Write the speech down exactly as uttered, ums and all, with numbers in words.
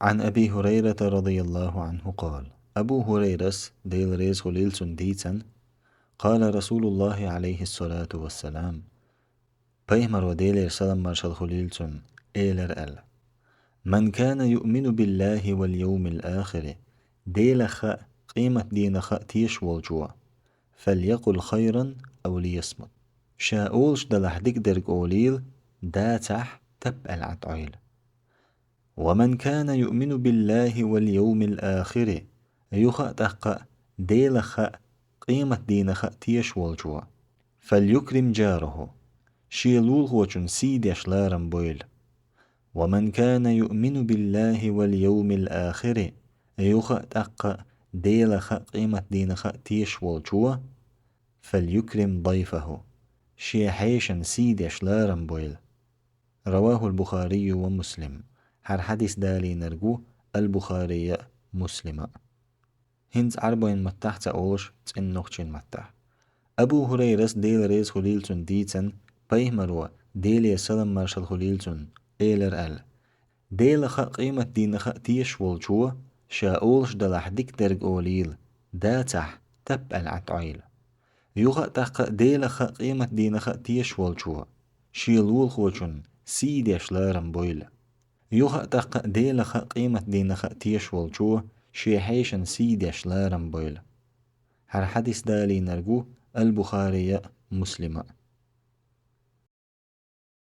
عن أبي هريرة رضي الله عنه قال: Абу Хурайрас, Дела реза хуьлийла цунна, дийцина: قال رسول الله عليه الصلاة والسلام: Пайхамаро, Делера салам-маршалла хуьлийла цунна, элира аьлла: من كان يؤمن بالله واليوم الآخر, Делах а, къематдийнах а тешаш волчо, فليقل خيرا أو ليصمت, ша олуш далахь дика дерг олийла, дацахь, тап аьлла ӀатӀойла. ومن كان يؤمن بالله واليوم الآخر, юха а тӀаккха а Делах а, къематдийнах а тешаш волчо, فليكرم جاره, шен лулахочун сий деш ларам бойла. ومن كان يؤمن بالله واليوم الآخر, юха а тӀаккха а Делах а, къематдийнах а тешаш волчо, فليكرم ضيفه, шен хьешан сий деш ларам бойла. رواه البخاري ومسلم, хӀара хьадис далийнарг ву Ал-Бухария а, Муслима а. ХӀинца Ӏарбойн маттахь ца олуш, цӀена нохчийн маттахь. Абу Хурайрас, Дела реза хуьлийла цунна, дийцина: Пайхамаро, Деле салам-маршалла хуьлийла цунна, элира аьлла: Делах а, къематдийнах а тешаш волчо, ша олуш далахь дика дерг олийла, дацахь, тап аьлла ӀатӀойла. Юха а тӀаккха а Делах а, къематдийнах а тешаш волчо, шен лулахочун сий деш ларам бойла. Юха а тӀаккха а Делах а, къематдийнах а тешаш волчо, шен хьешан сий деш ларам бойла. ХӀара хьадис далийнарг ву Ал-Бухария а, Муслима а.